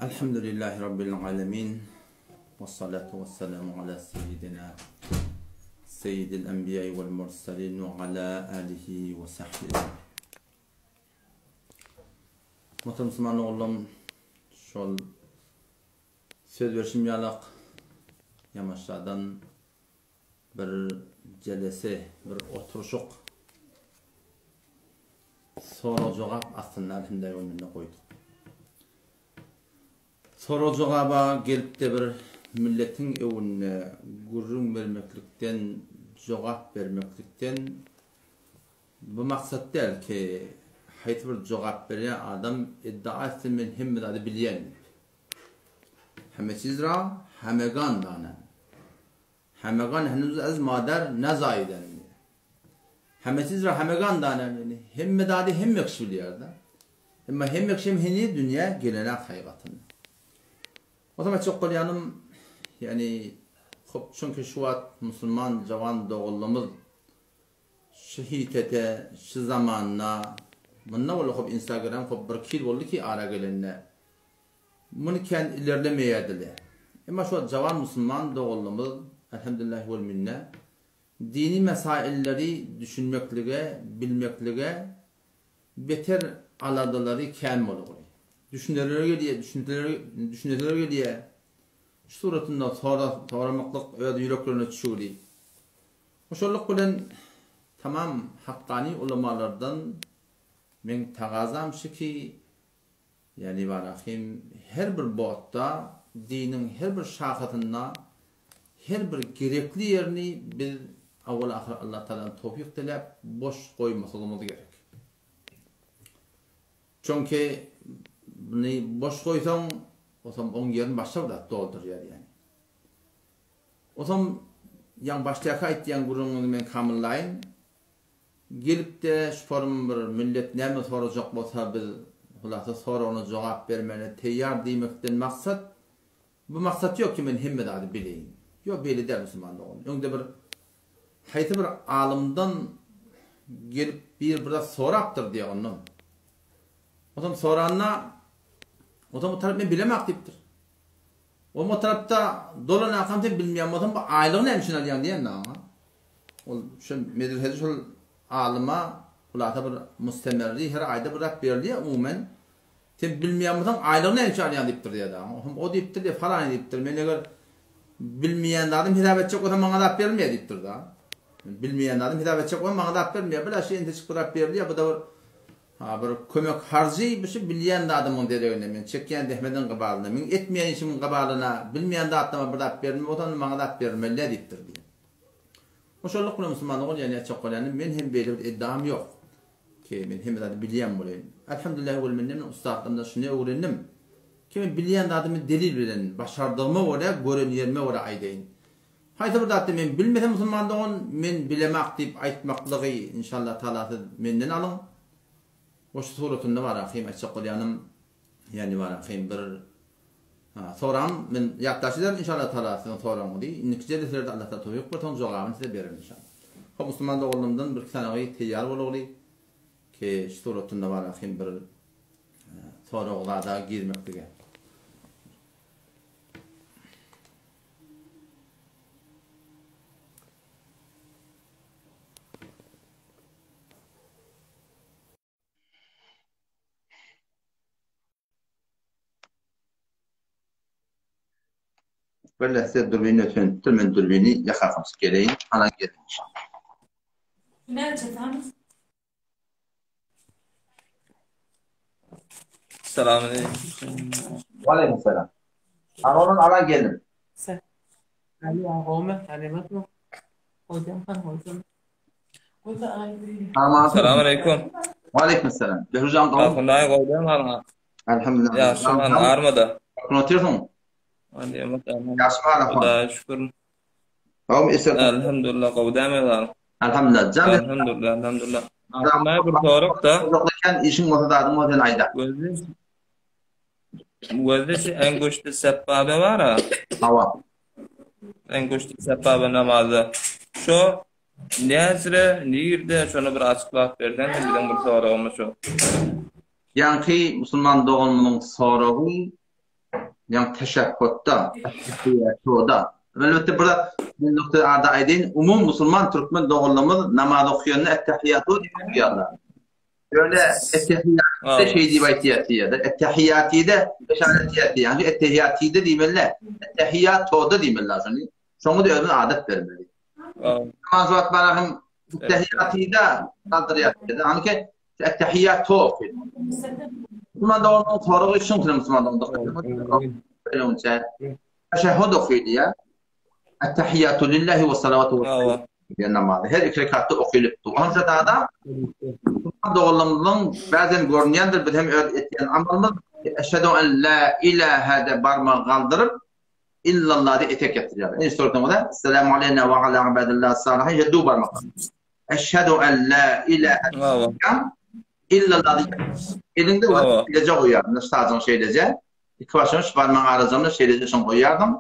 Elhamdülillahi Rabbil alemin. Vessalatu vesselamu ala seyyidina seyyidil enbiýai vel murselin ve ala alihi ve sahbihi ecmaîn. Muhterem musulman ogullarym, şol söz berşim ýalak ýamaşadan bir jelese, bir oturyşyk sorag-jogap astynda elhamdülillah öňünde goýduk. Sorag-jogaba gelip-de bir milletiň öňünde gürrüň bermeklikden, jogap bermeklikden bu maksat däl ki, haýsy bir jogap berýän adam iddia etsin men hemme zady bilýän diýip. Hemme çiz ra hemegan danan. Hemegan henuz ez mader nezaýiden diýýär. Hemme çiz ra hemegan danan ýagny hemme zady hemme kişi bilýär-de. Emma hemme kişi hem heniz dünýä gelenak hakygatynda. O zaman aýtjak bolýanym, ýagny hop çünki şu wagt musulman jawan doganlarymyz şu hitete, şu zamanda munda boldy hop instagram hop birki ýyl boldy ki ara gelende. Muny kän ilerlemeýärdiler. Emma şu wagt jawan musulman doganlarymyz, elhamdülillahi wel minne, dini mesailleri düşünmeklige, bilmeklige beter aladalary kän bolugry. Düşüneleri gelýär, düşüneleri gelýär. Şu suratynda soramaklyk öz ýüreklerine düşügli. Hoşallyk bilen tamam hakkani ulamalardan meň tagazam şu ki, Ýagny Barahym her bir botda, diniň her bir şahasynda her bir gerekli ýerini biz awal-ahyr Allah Tagaladan towfyk diläp boş goýmasygymyz gerek. Çünki muny boş goýsaň, otam oň ýerini başga bir zat doldurýar ýagny. Otam ýaňy başdaky aýtýan gürrüňiňizi men kamyllaýyn. Gelipde şu forum bir millet näme sorajak bolsa biz hulasa soragyna jogap bermäne teýýar diýmekden maksat bu maksat ýok ki men hemme zady bileýin. Ýok beýle däl musulman dogan. Öňde bir haýsy bir alymdan gelip bir bir zat sorapdyr diýýär ondan. Onsoň soranda onsoň bu tarap men bilemak diýipdir. Ol o tarapda dolan akam sen bilmeýän bolsaň bu aýlygy näme üçin alýaň diýen oňa. Ol şu medresede şol alyma hulasa bir mustemerri her aýda bir zat berilýär umumen. Sen bilmeýän bolsaň aýlygy näme üçin alýaň diýipdir diýýär. O diýipdir diýip falany diýipdir. Men eger bilmeýän zadym hesap etjek bolsam maňa zat berilmeýär diýipdir da. Bilmeýän zadym hesap etjek bolsam maňa zat berilmeýär. Bir şu entejik bir zat berilýär bu da bir Ha bir kömek harjy bu şu bilýän zadymyň deregine men çekýän zähmediň gybalyna meň etmeýän işimiň gybalyna bilmeýän zatlaryma bir zat berilme bolsa onda maňa zat berilmeli däl diýipdir diýýär. Hoşallyk bilen musulmanlyk ol ýa nätjek bolýany men hem beýle bir eddaam ýok ki men hemme zady bilýän bolaýyn. Elhamdülillah wel minne men ussatlarymdan şuny öwrendim ki men bilýän zadymy delil bilen başardygyma görä gören ýerime görä aýdaýyn. Haýsy bir zatda men bilmesem musulman dogan men bilemak diýip aýtmaklygy inşallah taala siz menden alyň. Goşgy suratynda bar ahym aýtjak bolýanym ýani bar ahym bir soraň men ýatdaş ederin inşallah taala siziň soragyňyzy indiki jeleselerde Allah taala towfyk berse oň jogabyny size bererin inşallah. Hop musulman doganlarymdan bir iki sanagy teýýar bolaly ki şu suratynda bar ahym bir sorag zada girmeklige. Bir lähze dürbin ötünipdir, men dürbini ýakakymsyp geleýin, alan gelin inşallah. Näçe sany? Salam aleyküm. Waleýkim salam. Arolan alan gelin. Salam aleyküm. Waleýkim salam. Behrujan gowmy? Ahundaý gowdam halyňa. Elhamdülillah. Ýagşy han armada. Otyrsyň? Ýagşy hala. Hudaýa şükür. Gowmy eser? Elhamdülillah gowy dämi bar. Elhamdülillah. Jan Elhamdülillah, elhamdülillah. Ahundaý bir sorak da. Eken işiň bolsa zadyň bolsa sen aýda. Gözde Gözde şu enguşty sebbabe bar-a. Hawa. Enguşty sebbabe namazda. Şo näzire, nirde şony bir açyklap berseň biziň bir soragymyz şo. Ýaňky musulman doganymyzyň soragy. Ýa teşehhutda, ettehiýatoda. Elbetde bir zat men nukta ada aýdaýyn, umum musulman türkmen doganlarymyz namaz okuyanda ettehiýato diýip okýarlar. Ýöne ettehiýatda şeý diýip aýtýar diýýär. Ettehiýatide beşar ettehiýat ýagny ettehiýatide diýmeli. Ettehiýatoda diýmeli şony. Şoňa da özümiz adat bermeli. Namaz wagt bana hem ettehiýatide galdyrýar. Ýagny Ettehiýat okydy. Musulman doganlaryň soragy şuň üçin musulman doganlar. Teşehhud okydy ýa. Ettehiýatu lillahi we salawatu we diýen namazy her iki rekatda okylypdy. Onça da musulman doganlarymyzyň bäzen görünýändir biz hem öz etýän amalymyz eşhedü en la ilaha de barmagy galdyryp illallah diýip etek ýatyrýar. Indi sorsaňyz, Esselamu aleyna we ala ibadillahi salihin ýa du barmak. Eşhedü en la ilahe illallah diýip eliňde we şeýleje goýýardyň. Sazyň şeýleje. Iki başyňy şu barmagyň arajygyna şeýleje şoň goýýardyň.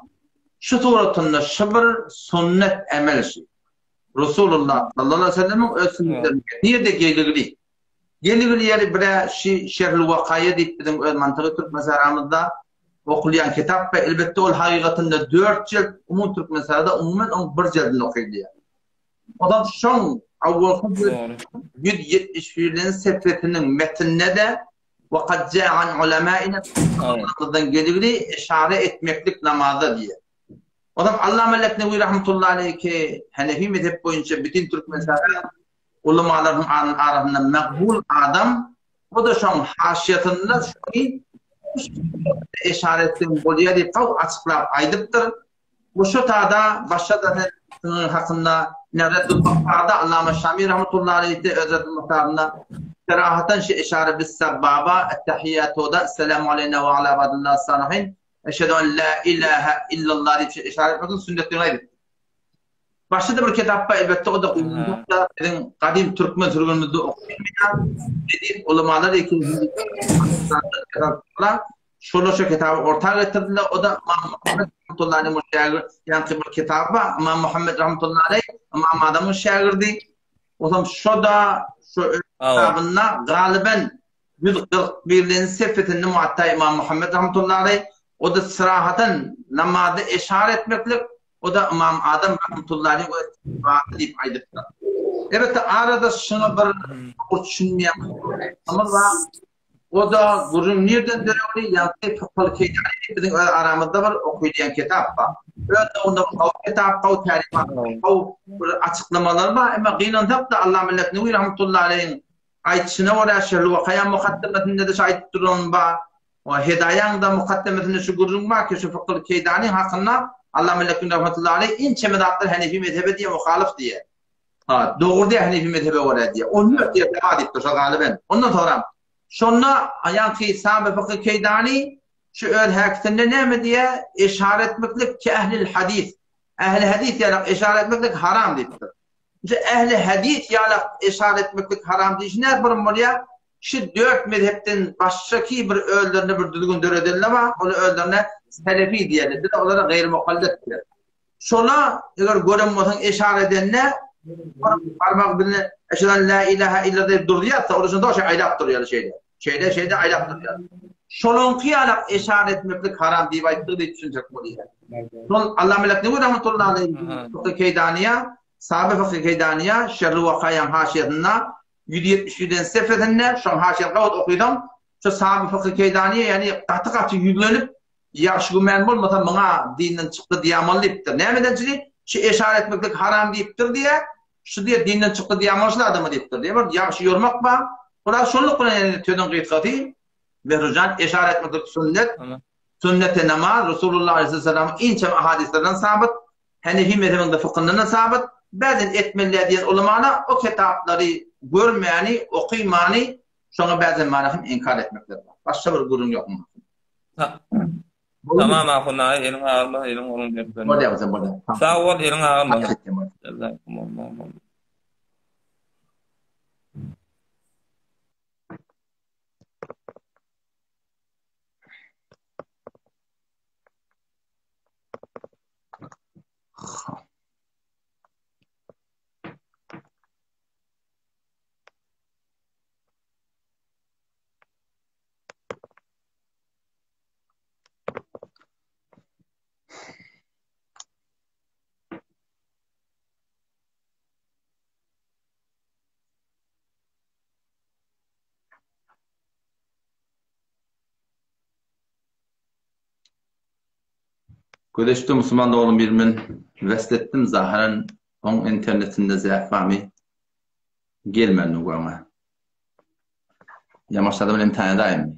Şu suratynda şu bir sünnet emel şu. Resulullah sallallahu aleyhi ve sellemiň öz sünnetlerini nirde geligli? Geligli ýeri bire şi Şerhül Wakaýa diýip biziň öz mantygy türkmen saramyzda okulýan kitap we elbetde ol hakykatynda 4 jilt, umumy türkmen sarada umuman oň bir jildini okylýar. Ondan soň awwalky 171-nji sefesiniň metninde-de Wa kad jaa an ulamaina Allamyzdan geligli işare etmeklik namazda diýýär. Ondan Allama Leknewi rahmetullahi aleýhi Hanefi mezhep boýunça bütin Türkmenistanda ulamalaryň arasynda makbul adam, o-da şoň haşiýasynda şony işare etseň bolýar diýip gawy açyklap aýdypdyr. Bu şu tada başga-da sen hakynda Reddul Muhtarda Allama Şami rahmetullahi aleyhde öz Reddul Muhtarynda serahatan şu işare bis sabbaba ettehiyyatuda esselamu aleyna ve ala ibadillah salihin eşhedü en la ilahe illallah diýip şu işare etmegiň sünnetdigini aýdypdyr. Başga-da bir kitap bar elbetde o da biziň gadym türkmen sürgünimizde okulmaýan jedid ulamalar eken Şolar şo kitaby orta getirdiler. O da Ymam Muhammet rahmetullahi aleyh şägirdi. Ýaňky bir kitaby bar. Ymam Muhammet rahmetullahi aleyh Ymam Adamyň şägirdi. Otam şo da şo öz kitabynda galyben 141-nji sefesinde Muatta Ymam Muhammet rahmetullahi aleyh o da syrahatan namazda eşar etmeklik o da Ymam Adam rahmetullahi aleyh öz diýip aýdypdyr. Elbetde arada şuňa bir düşünmeýän bar. O-da gürrüň nirden döredi, ýaňky Fykyl Keýdani diýip biziň öz aramyzda bir okylýan kitap bar. Öz döwründe bir gowy kitap, gowy tälimat, gowy bir açyklamalar bar. Emma gynansak-da Allama Leknewi rahmetullahi aleýhiň aýdyşyna görä Şerhül Wakaýa mukaddemesinde-de şu aýdyp duran bar. O Hedaýaň-da mukaddemesinde şu gürrüň bar ki, şu Fykyl Keýdani hakynda Allama Leknewi rahmetullahi aleýh inçeme zatlar Hanefi mezhebe diýe muhalyf diýýär. Ha, dogry diýýär Hanefi mezhebe görä diýýär. 14 ýerde bar diýipdir şo galyben. Ondan soňra şonda ýaňky Samy Fyky Keýdani şu öz häkisinde näme diýýär? Eşare etmeklik ki ählil hadis. Ähli hadis ýalak eşare etmeklik haram diýipdir. Şu ähli hadis ýalak eşare etmeklik haram diýişi näme bir bolýar? Şu dört mezhepden başga ki bir özlerine bir düzgün döredenler bar, ol özlerine selefi diýerler. Biz olara gaýry mukallet diýeris. Şola eger gören bolsaň eşara edende barmak bilen eşhedü en la ilaha illa diýip durýarsa, ol şonda şeý aýlap durýar şeýle. Şeýle şeýle aýlap durýar. Şolaňky ýalak eşara etmeklik haram diýip aýtdy diýip düşünsek bolýar. Şol Allah Melek Newi rahmetullahi aleýhi Fykhy Keýdaniýa, Saby Fykhy Keýdaniýa, Şerri Wakaýaň haşiýasynda 177-nji sefesinde şoň haşiýasyny gabat okysaň, şu Saby Fykhy Keýdaniýa ýagny gaty-gaty ýüzlenip Ýagşy gümän bolmasa muňa dinden çykdy diýamaly diýipdir. Nämeden çyny? Şu eşara etmeklik haram diýipdir diýä. Şu diýe dinden çykdy diýamaly şul adama diýipdir diýe. Bir ýagşy ýormak bar. Bular şonluk bilen ýene sözüň gysgasy Mehrujan eşara etmeklik sünnet. Sünnete namaz Resulullah aleyhisselamyň inçe hadyslaryndan sabyt. Hanefi mezhebinde fıkhyndan da sabyt. Bäzen etmeli diýen ulamala o kitaplary görmäni, okymany şoňa bäzen mana hem inkar etmekler bar. Başga bir gürrüň ýok munuň. Tamam ahun aga eliň agyrmaz eliň goluň berk. Bolýar bolsa bolýar. Sag bol eliň agyrmaz. Gözeşde musulman doganym bir men wesl etdim zahyran oň internetinde zäh barmy gelmändir göňe. Ýa maşgala bilen imtihan edaýynmy?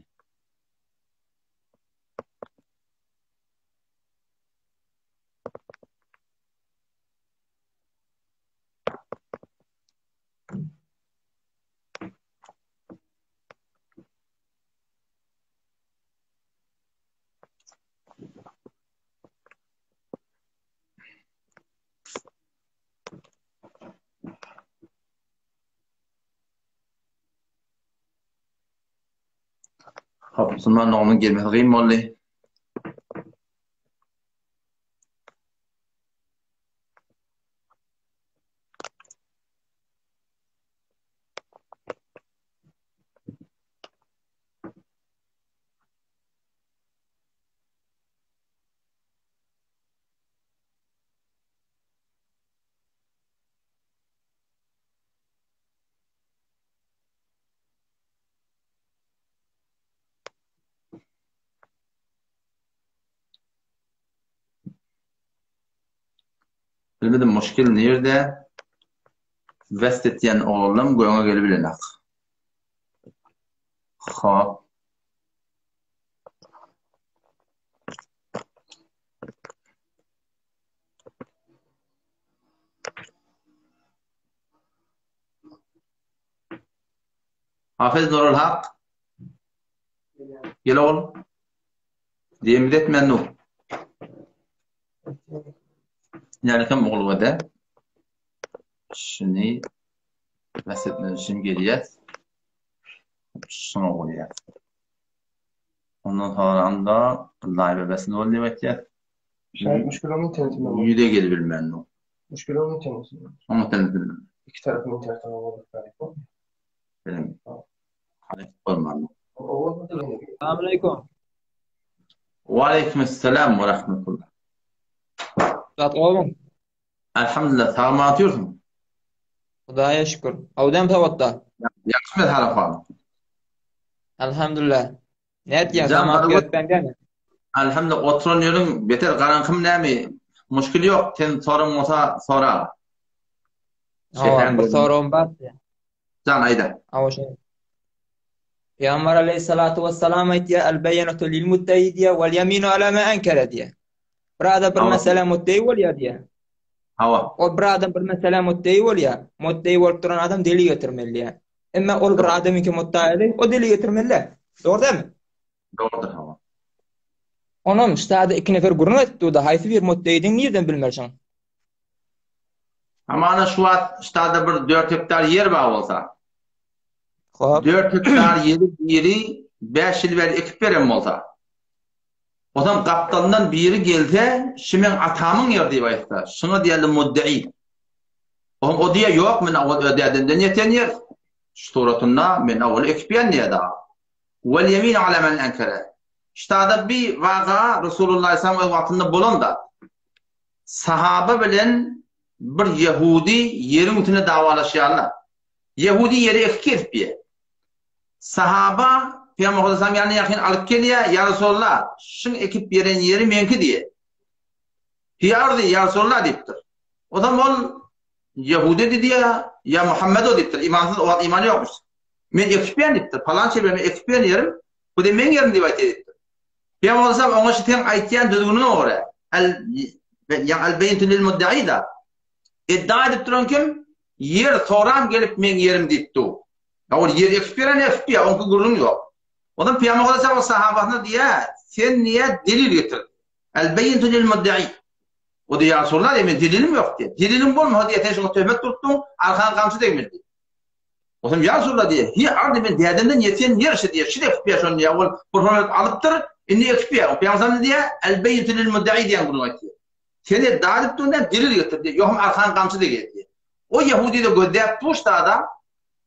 Hop, musulman doganyň gelmesi gyn boldy. Bilmedim muşkil nirde? West etýän oglanlam göňe gelibilenak. Hop. Hafez Nurul Hak. Gel ogul. Diýemiz etmän nu. Yani kim ogul wada? Şuny Mesetmen üçin gelýär. Şuňa bolýar. Ondan soňra da live besini bol diýip aýtýar. Şaýat müşgil internetinde. Ýüze gelip bilmän. Müşgil internetinde. Oň internetinde. Iki tarapyň internetinde bolup Bilim. Bolman. Assalamu alaykum. Wa alaykum assalam we rahmetullah. Zat gowmy? Elhamdülillah, sag atıyorsun. Hudaýa şükür. Awdem sabatda. Ýagşy men harafan. Elhamdülillah. Ne etýän? Samat gerekden dämi? Elhamdülillah, oturan ýeriň beter garaňkym nämi? Muşkil ýok, sen soraň bolsa sora. Hawa, bir soragym bar. Jan aýda. Hawa şo. Peygamber aleyhissalatu vesselam aýtýar, El beýenatu lil muddai diýär, wal yaminu ala ma ankara diýär. Bir adam bir meselä muddai bolýar diýär. Hawa. O bir adam bir meselä muddai bolýar. Muddai bolup duran adam delil getirmeli diýär. Emma ol bir adamyňky muddaýy, o delil getirmeli. Dogry dälmi? Dogrudyr hawa. Onam ştada iki nefer gürrüň edip durdy, haýsy bir muddaidigini nirden bilmersiň? Hamana şu wagt ştada bir 4 hektar ýer bar bolsa. Hop. 4 hektar ýeri biri 5 ýyl bäri ekip beren bolsa. Onsoň gapdalyndan biri gelse, şu meň atamyň ýeri diýip aýtsa, şuňa diýerler muddei. Oňa o diýer, ýok, men owal öz dädemden ýeten ýer. Şu suratynda men owal ekipýän diýer dagy. Wal ýemin ala men enkere. Ştada bi waka Resulullah aleyhisselam öz wagtynda bolan zat. Sahaba bilen bir ýehudi ýeriň üstünde dawalaşýarlar. Ýehudi ýeri ekip kesipýär. Sahaba Pygamber Aleyhisselam ýanyna ýakyn alyp gelýär, Ýa Resulallah, şuň ekip beren ýeri meňki diýýär. Hiýa ardy, ýa Resulallah diýipdir. Onsoň ol Ýehudi diýýär, ýa Muhammedo diýipdir. Imansyz o wagt imany ýokmuş. Men ekip beren diýipdir. Palança ýer men ekip beren ýerim, bu de meň ýerim diýip aýtýar diýipdir. Pygamber Aleyhisselam oňa şu seň aýtýan düzgüniňe görä, el ýa al beýintu lil mudda'i da. Iddia edip duran kim? Ýer soram gelip meň ýerim diýip dur. Ýa ol ýer ekip beren ekip ýa oňky gürrüň ýok. Ondan Pygamber Aleyhisselam sahabasyna diýýär, sen niýe delil getir? El beýintu lil mudda'i. O diýýär, Resulullah diýýär, men delilim ýok diýýär. Deliliň bolmasa diýýär, sen şoňa töhmet tutduň, arkaňa gamçy degmeli diýýär. Onsoň ýa Resulullah diýýär, hi ardy men dädemden ýeten ýer şi diýýär, şi ekip ýa şony diýýär, ol bir hormat alypdyr, indi ekip ýa. Pygamber Aleyhisselam diýýär, El beýintu lil mudda'i diýen gürrüň aýtýar. Sen iddia edip dur, näme delil getir diýýär, ýogsam arkaňa gamçy degýär diýýär. O ýehudi-de gözläp dur ştada,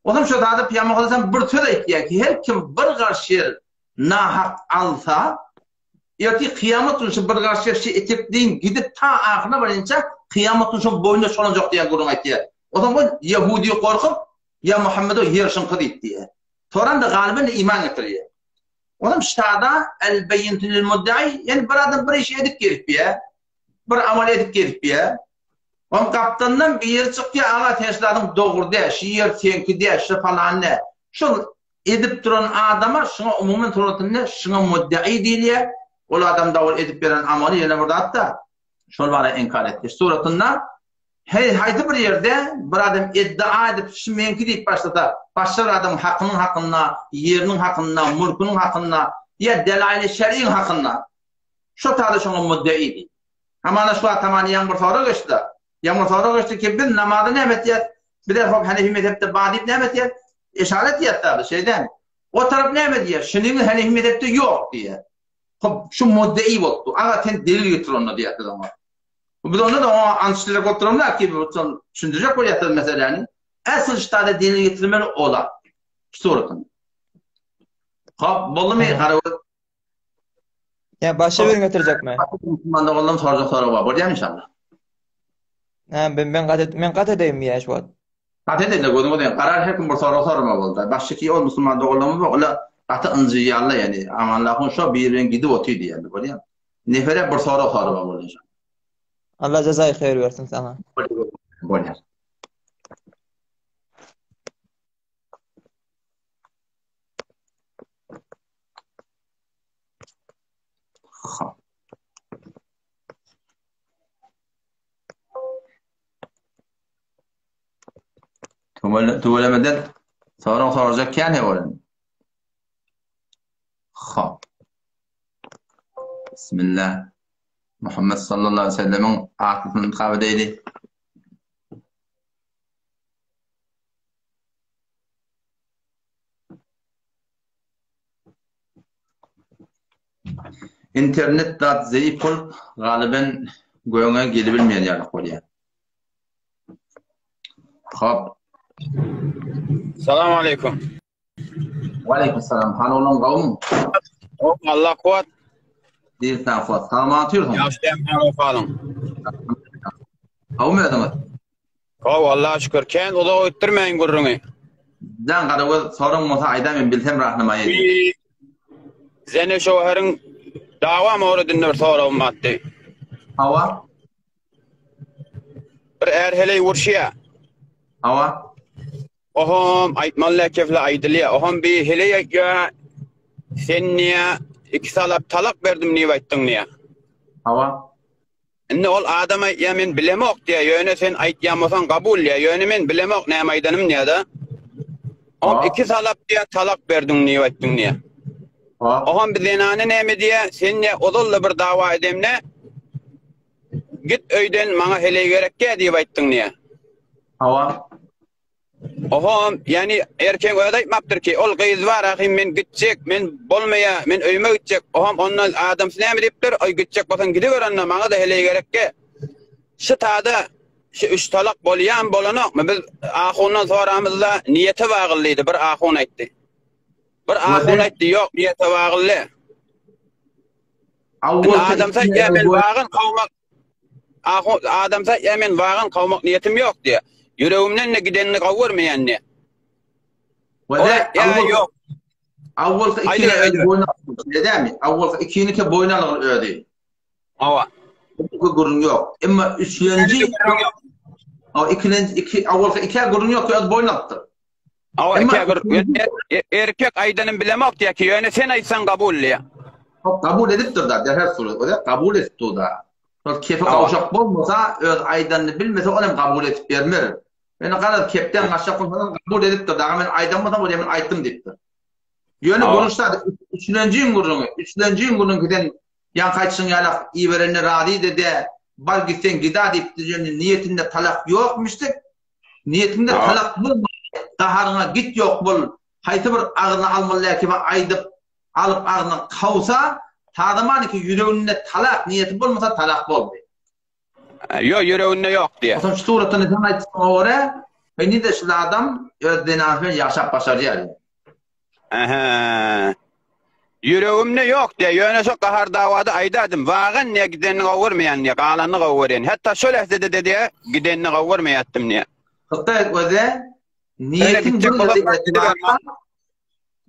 Onsoň şo zada Pygamber Aleyhisselam bir söz aýtýar ki, her kim bir garş ýer nahak alsa, ertir kyýamat güni şu bir garş ýer şu etekdeýin gidip ta ahyryna barynça kyýamat güni şoň boýnuna çolanjak diýen gürrüň aýtýar. Onsoň ol ýehudi gorkup, Ýa Muhammedo ýer şuňky diýip diýýär. Soran-da galyban iman getirýär. Onsoň ştada el-beýintu lil-muddai, ýani bir adam bir iş edip gelip diýýär. bir amal edip gezip ýa. Oň gapdalyndan biri çykýa, aga sen şu zadyň dogry däl, şu ýer seňki däl, şu falan däl. Şol edip duran adama şuňa umuman suratynda şuňa muddai diýilýär. Ol adam da ol edip beren amaly ýene bir zat-da, şol bara inkar etdi. Suratynda Heý, haýsy bir ýerde bir adam iddia edip, şu meňki diýip başlasa, başga bir adamyň hakynyň hakynda, ýeriniň hakynda, mülküniň hakynda ýa delaýyly şer'iň hakynda, şo tada şoňa muddei diýip. Hamana şu wagt hamana ýaňy bir sorag geçdi. Ýaňy bir sorag geçdi ki, biz namazy näme etýäs? Bizler hop Hanefi mezhepde bar diýip näme etýäs? Eşara etýäs da biz, şeýdämi? O tarap näme diýýär? Şunyňy Hanefi mezhepde ýok diýýär. Hop, şu muddei bolupdy. Aga sen delil getir onda diýýär biz oňa. Biz onda da oňa ançylyk bolup duramyzok ki, düşündirjek bolýarys meseläni. Äsl ştada delil getirmeli ola. Suratyn. Hop, boldumy Garagöz? Ýa başga birini getirjekmi? Musulman doganlarym sorajak sorag bar. Bolýarmy inşallah? Ha, ben ben gat men gat edeýin ýa şu wagt. Gat edeýin gözüňe deň. Garar her kim bir sorag sorama boldy. Başga ki ol musulman doganlarymyz bar, olar gaty ynjyýarlar ýani. Amanlahun şo biri bilen gidip otyr diýýärler, bolýarmy? Nefere bir sorag sorama boldy inşallah. Allah jazaý haýyr bersin saňa. Bolýar. Hop. Tüwelemeden sorag sorajak kän hewolen. Hop. Bismillah. Muhammed sallallahu aleyhi ve sellemiň atlysyny intikap edeýli. Internet zat zeýip bolup, galyben göňe gelibilmeýän ýaly bolýar. Hop. Salam aleýkum. Waleýkim salam. Hal oglan gowmy? Allah kuwat. Diýip sen kuwat. Salam otyrsyň. Ýagşy dem hal okalyň. Gowmy özüňiz? Gowy Allaha şükür. Kän uzak ötdürmäýin gürrüňi. Jan Garagöz soraň bolsa aýda men bilsem rahnamaý edýin. Zene şöwheriň dawa mowredinde bir soragym batdy. Hawa. Bir är heleý urşýa. Hawa. Ohom aýtmaly läkefle aýdylýa. Ohom bi heleý aýtýa. Sen niýe iki salap talak berdim diýip aýtdyň niýe? Hawa. Indi ol adam aýtýa men bilemok diýä ýöne sen aýtýan bolsaň kabul diýä ýöne men bilemok näme aýdanym diýä-de. Ohm iki salap diýä talak berdiň diýip aýtdyň diýä. Ohom bi zenany näme diýä sen diýä ozal-da bir dawa edemde git öýden maňa heleý gerekýä diýip aýtdyň diýä. Hawa. Ohom, ýagny erkegiň özi aýtmapdyr ki, ol gyz bar ahym men gitjek, men bolmaýa, men öýüme gitjek. Ohom onda adamsy näme diýipdir? Oý gitjek bolsaň gidiber onda, maňa-da heleý gerekge. Şu tada şu üç talak bolýamy bolanokmy? Biz ahundan soramyzda niýete bagly diýdi, bir ahun aýtdy. Bir ahun aýtdy, ýok niýete bagly. Adamsy aýtýar, men bagyn kowmak Ahu, adamsa ýa men wagan kowmak niýetim ýok diýýär. Ýüregimden-de gidenini gowy görmeýän diýýär. Wala, ýa ýok. Awwalky ikini özi boýun aldy. Şeýdämi? Awwalky ikini ke boýun algyl özi. Hawa. Bu gürrüň ýok. Emma üçlenji O ikilenji iki awwalky ikä gürrüň ýok, öz boýun alypdyr. Hawa, ikä gürrüň. Erkek aýdanym bilemok diýýär ki, ýöne sen aýtsaň kabul diýýär. Kabul edipdir da, derhal surat. O da kabul edipdir da. Şol kepi gowşak bolmasa, öz aýdanyny bilmese, ol hem kabul edip bermer. Ýöne garaz kepden gaçjak bolsa, kabul edipdir da, men aýdan bolsam, ol hem aýtdym diýipdir. Ýöne gürrüň şda, üçlenjiň gürrüňi, üçlenjiň gürrüňi giden ýaňky aýtşyň ýalak iberenine razy de, bar gitseň gida diýipdir, ýöne niýetinde talak ýokmuşdyk. Niýetiňde talak bolmasa, gaharyňa git ýok bol, haýsy bir agzyna almaly läkimi aýdyp, alyp agzyna kawsa, tazamaniki ýüreginde talak niýeti bolmasa talak boldy. Ýok ýüreginde ýok diýýär. Onsoň şu suratyny sen aýtsaň görä, indi-de şul adam öz zenanasy bilen ýaşap başarýar. Ähä. Ýüregimde ýok diýýär. Ýöne şo gahar dawada aýdardym. Wagan diýýär, gidenini gowy görmeýän diýýär, galanyny gowy görýän. Hatda şol ähtede-de diýýär, gidenini gowy görmeýärdim diýýär. Hytaý göze niýetiň bir ýerde etibar bar.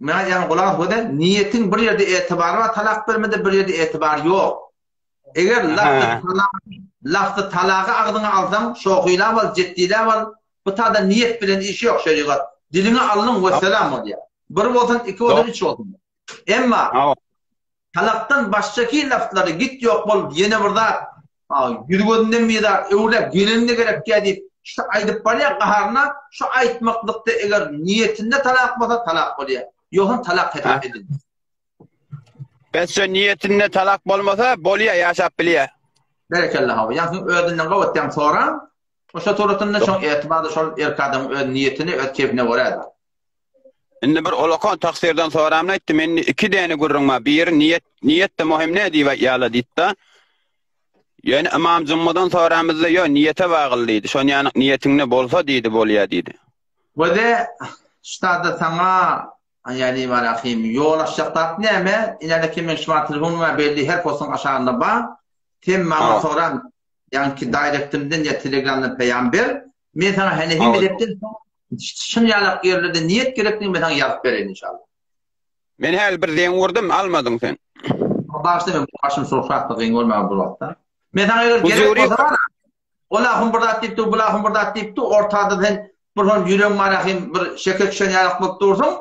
Maňa ýaňy gulak göze niýetiň bir ýerde etibar bar, talak bermede bir ýerde etibar ýok. Eger lafzy talak, lafzy talagy agzyňa alsaň, şohylap al, jetdiläp al, bu tada niýet bilen işi ýok şerigat. Diliňe aldyň wesselam bolýar. Bir bolsun, iki bolsun, üç bolsun. Emma talakdan başgaki lafzlary git ýok bol, ýene bir zat, ýüz-gözünden bir zat öwrüläp gelenine gerekýär diýip, şu aýdyp barýar gaharyna, şu aýtmaklykda eger niýetinde talak bolsa talak bolýar. Ýogsam talak hesap edilmez. Bes şo niýetinde talak bolmasa bolýa ýaşap bilýä. Berekella hawa. Ýa siň özünden gawatýaň soraň. Oşa suratynda şoň etibarly şol erk adamyň öz niýetine öz keyfine görä-de. Indi bir olakan taksirden soramda aýtdy mende iki däne gürrüň bar biri niýet niýet-de möhüm nä diýip aýtýarlar diýdi-de. Ýöne Ymam Jummadan soramyzda ýo niýete bagly diýdi. Şon ýaly niýetiňde bolsa diýdi bolýa diýdi. Göze ştada saňa Ýani bar ahim ýol açjak zat näme? Inäde kim meň şuwagt telefonym bar belli her postuň aşagynda bar. Sen maňa soran ýaňky daýrektimden ýa telegramdan peýam ber. Men saňa henefi mezhepden soň şun ýalak ýerlerde niýet gerekdigini men saňa ýazyp bereýin inşallah. Men häli bir zeň urdum almadyň sen. Bagyşla men başym şoşatdy gyň bolmaga bir wagtda. Men saňa eger gerek bolsa bar Ol ahun bir zat diýipdi, bul ahun bir zat diýipdi, ortada sen bir hol ýüregiň bar ahim bir şeker düşen ýalak bolup dursuň.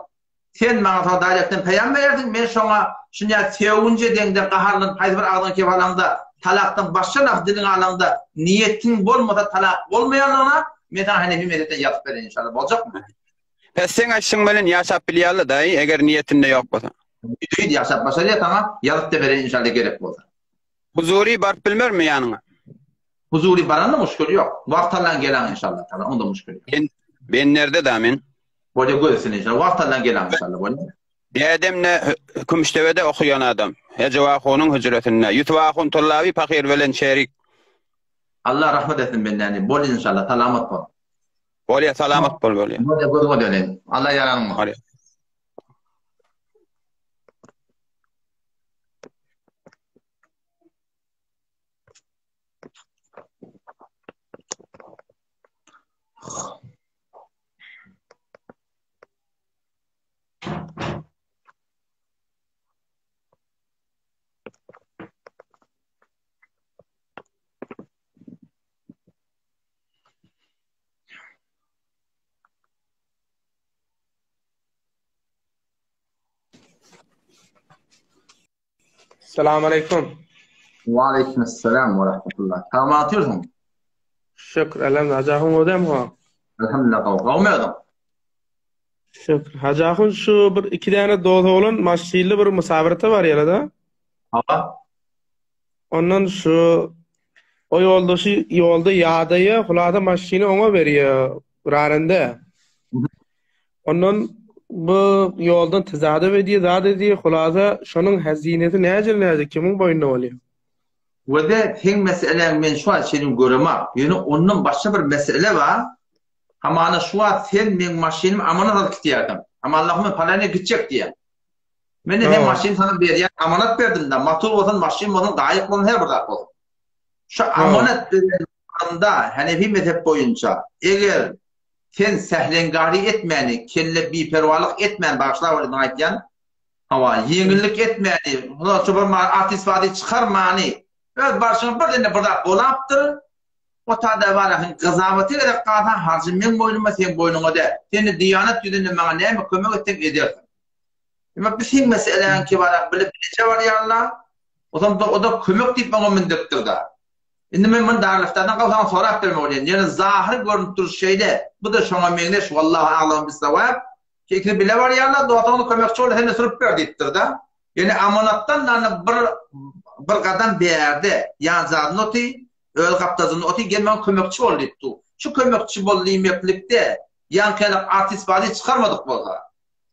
Sen maňa soň daýrekden peýam berersiň, men şoňa şunýa sögünje deňde gaharlanyp haýsy bir agzyňa kep alaňda, talakdan başga laf diliňe alaňda niýetiň bolmasa talak bolmaýanlygyna men saňa henefi mezhepden ýazyp bereýin inşallah. Boljakmy? Pes seň aýtşyň bilen ýaşap bilýärler daýy, eger niýetinde ýok bolsa. Ýüzde ýüz ýaşap başarýar saňa ýazyp-da bereýin inşallah gerek bolsa. Huzury baryp bilmermi ýanyňa? Huzury baranda muşkil ýok. Wagt allan gelaň inşallah taala onda muşkil ýok. Ben ben nerde da men? Bolýa göz üstüne inşallah. Wagt allan gelaň inşallah bolýa. Dädem ne Kümüşdebede okaýan adam. Hejy Ahunyň hüjresinde. Ýusup Ahun Tollaby pahyr bilen şerik. Allah rahmet etsin bendäni. Bol inşallah salamat bol. Bolýa salamat bol bolýa. Bolýa gözüňe döneýin. Allah ýaranyň bolsun. Bolýa. Salam aleýkum. Wa aleýkum assalam we rahmetullah. Salam atýarsyň. Şükür elhamdülillah. Hajy ahun özem ha. Elhamdülillah gowy. Gowmy özüň? Şükür. Hajy ahun şu bir iki däne dost oglan maşynly bir musabirete barýarlar da. Hawa. Ondan şu o ýoldaşy ýolda ýadaýa, hulasa maşyny oňa berýär, rarende. Ondan bu ýoldan tezadüp edýär, zat edýär, hulasa şonuň hazinesi näcel-näcel kimiň boýnuna bolýar? Wede seň meseläň men şu wagt seniň göremak. Ýöne ondan başga bir mesele bar. Hamana şu wagt sen meň maşynymy amanat alyp gitýärdiň. Amanlahym men palanyýa gitjek diýýäň. Men-de seň maşyny sana berýän, amanat berdim-dä, motor bolsun, maşyn bolsun, gaýyk bolsun, her bir zat bolsun. Şu amanat beren wagtynda Hanefi mezhep boýunça eger sen sählengari etmäni, kelle biperwalyk etmän, bagyşla welin aýtýan, hawa, ýeňillik etmäni, şu bir artist-bartist çykarmany, öz barşyňa birden-de bir zat bolapdyr, o tada barahyň gyzabata gerek galsa, harjy meň boýnuma, seň boýnuňa däl. Sen-de diýanat ýüzünden maňa näme kömek etseň edersiň. Emma biz seň meseläňi kebara bilip neçe barýarlar, ozam da oda kömek diýip maňa mündiripdir-da. Indi men muny Darüliftadan galsaň sorap bermek bolýan. Ýöne zahyr görnüp duruş şeýle, bu-da şoňa meňzeş, wallahu aglam bissawab. Ki ikisi bile barýarlar, dostuňyz kömekçi boldy, sen-de sürüp ber diýipdir-de. Ýöne amanatdan ýany bir bir gadam bärde, ýanjagynda oty, öz gapdajynda oty, gel maňa kömekçi bol diýip dur. Şu kömekçi bol diýmeklikde ýaňky ýaly artist-bartist çykarmadyk bolsa.